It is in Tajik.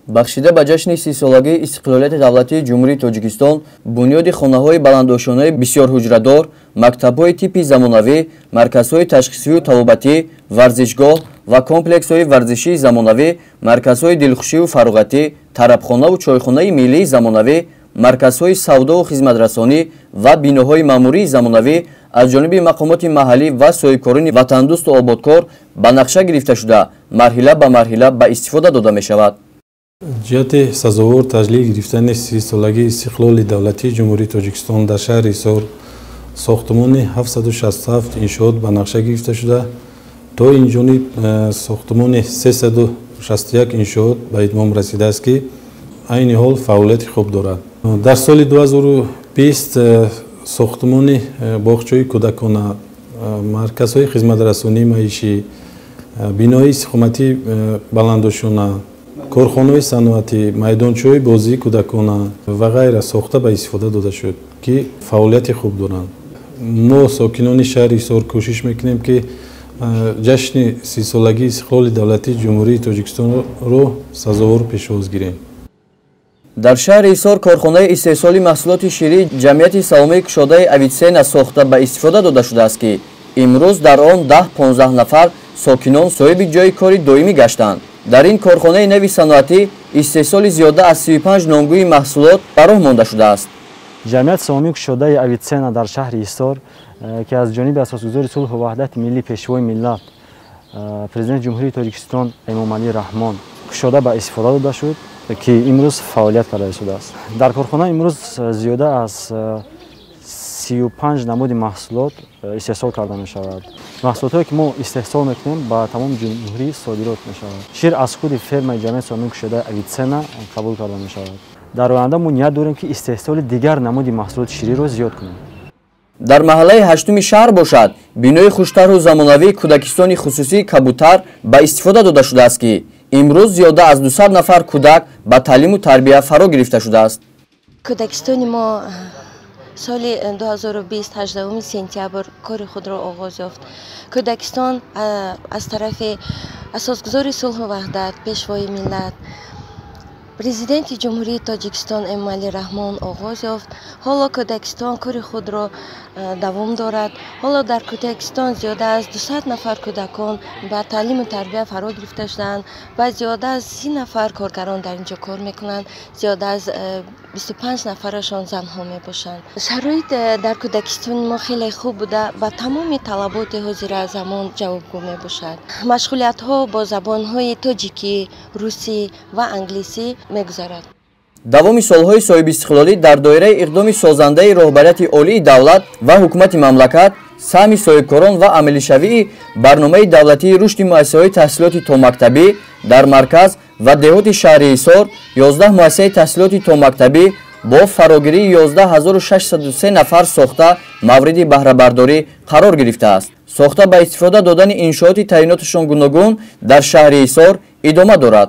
Бахшида ба ҷашни 30-солагии истиқлолияти давлатии Ҷумҳурии Тоҷикистон, бунёди хонаҳои баландошёнаи бисёрҳуҷрадор, мактабҳои типи замонавӣ, марказҳои ташхисию табобатӣ, варзишгоҳ ва комплексҳои варзишии замонавӣ, марказҳои дилхушию фароғатӣ, тарабхонаву чойхонаи миллии замонавӣ, марказҳои савдову хизматрасонӣ ва биноҳои маъмурии замонавӣ аз ҷониби мақомоти маҳаллӣ ва соҳибкорони ватандӯсту ободкор ба нақша гирифта шуда, марҳила ба марҳила ба истифода дода мешавад. Ҷиҳати сазовор таҷлил гирифтани 30-солагии истиқлоли давлатии Ҷумҳурии Тоҷикистон дар шаҳри Ҳисор сохтмони 767 иншоот ба нақша гирифта шуда, то ин ҷониб сохтмони 361 иншоот ба итмом расидааст, ки айни ҳол фаъолияти хуб дорад. Дар соли 2020 сохтмони боғчаҳои кӯдакона, марказҳои хизматрасонии маишӣ, бинои истиқоматии баландошёна, корхонаҳои саноатӣ, майдончаҳои бозии кӯдакона ва ғайра сохта ба истифода дода шуд, ки фаъолияти хуб доранд. Мо, сокинони шаҳри Ҳисор, кӯшиш мекунем, ки ҷашни 30-солагии истиқлоли давлатии Ҷумҳурии Тоҷикистонро сазовор пешвоз гирем. Дар шаҳри Ҳисор корхонаи истеҳсоли маҳсулоти ширии ҷамъияти саҳомии кушодаи Авитсена сохта ба истифода дода шудааст, ки имрӯз дар он 10-15 нафар сокинон соҳиби ҷойи кори доимӣ гаштанд. Дар ин корхонаи нави саноатӣ истеҳсоли зиёда аз 35 номгӯи маҳсулот ба роҳ монда шудааст. Ҷамъияти саҳомии кушодаи Авитсена дар шаҳри Ҳисор, ки аз ҷониби асосгузори сулҳу ваҳдати миллӣ, пешвои миллат, президенти Ҷумҳурии Тоҷикистон Эмомалӣ Раҳмон кушода ба истифода дода шуд, ки имрӯз фаъолият карда шудааст. Дар корхона имрӯз зиёда аз 35 намуди маҳсулот истеҳсол карда мешавад. Маҳсулотҳое, ки мо истеҳсол мекунем, ба тамоми ҷумҳурӣ содирот мешавад. Шир аз худи фермаи ҷамъияти саҳомии кушодаи Авитсена қабул карда мешавад. Дар оянда мо ният дорем, ки истеҳсоли дигар намуди маҳсулоти шириро зиёд кунем. Дар маҳаллаи ҳаштуми шаҳр бошад, бинои хуштарҳу замонавии кӯдакистони хусусии Кабутар ба истифода дода шудааст, ки имрӯз зиёда аз 200 нафар кӯдак ба таълиму тарбия фаро гирифта шудааст. Кӯдакистони мо соли 2020 18 сентябр кори худро оғоз ёфт. Кӯдакистон аз тарафи асосгузори сулҳу ваҳдат, пешвои миллат, президенти Ҷумҳурии Тоҷикистон Эмомалӣ Раҳмон оғоз ёфт. Ҳоло кӯдакистон кори худро давом дорад. Ҳоло дар кӯдакистон зиёда аз 200 нафар кӯдакон ба таълиму тарбия фаро гирифта шудаанд ва зиёда аз 30 нафар коргарон дар ин ҷо кор мекунанд. Зиёда аз 25 нафарашон занҳо мебошанд. Шароит дар кӯдакистони мо хеле хуб буда, ба тамоми талаботи ҳозира замон ҷавобгӯ мебошад. Машғулиятҳо бо забонҳои тоҷикӣ, русӣ ва англисӣ мегузарад. Давоми солҳои соҳибистиқлолӣ дар доираи иқдоми созандаи роҳбарияти олии давлат ва ҳукумати мамлакат, саҳми соҳибкорон ва амалишавии барномаи давлатии рушди муассисаҳои таҳсилоти томактабӣ дар марказ ва деҳоти шаҳри Ҳисор 11 муассисаи таҳсилоти томактабӣ бо фарогирии 11 603 нафар сохта мавриди баҳрабардорӣ қарор гирифтааст. Сохта ба истифода додани иншооти таъиноташон гуногун дар шаҳри Ҳисор идома дорад.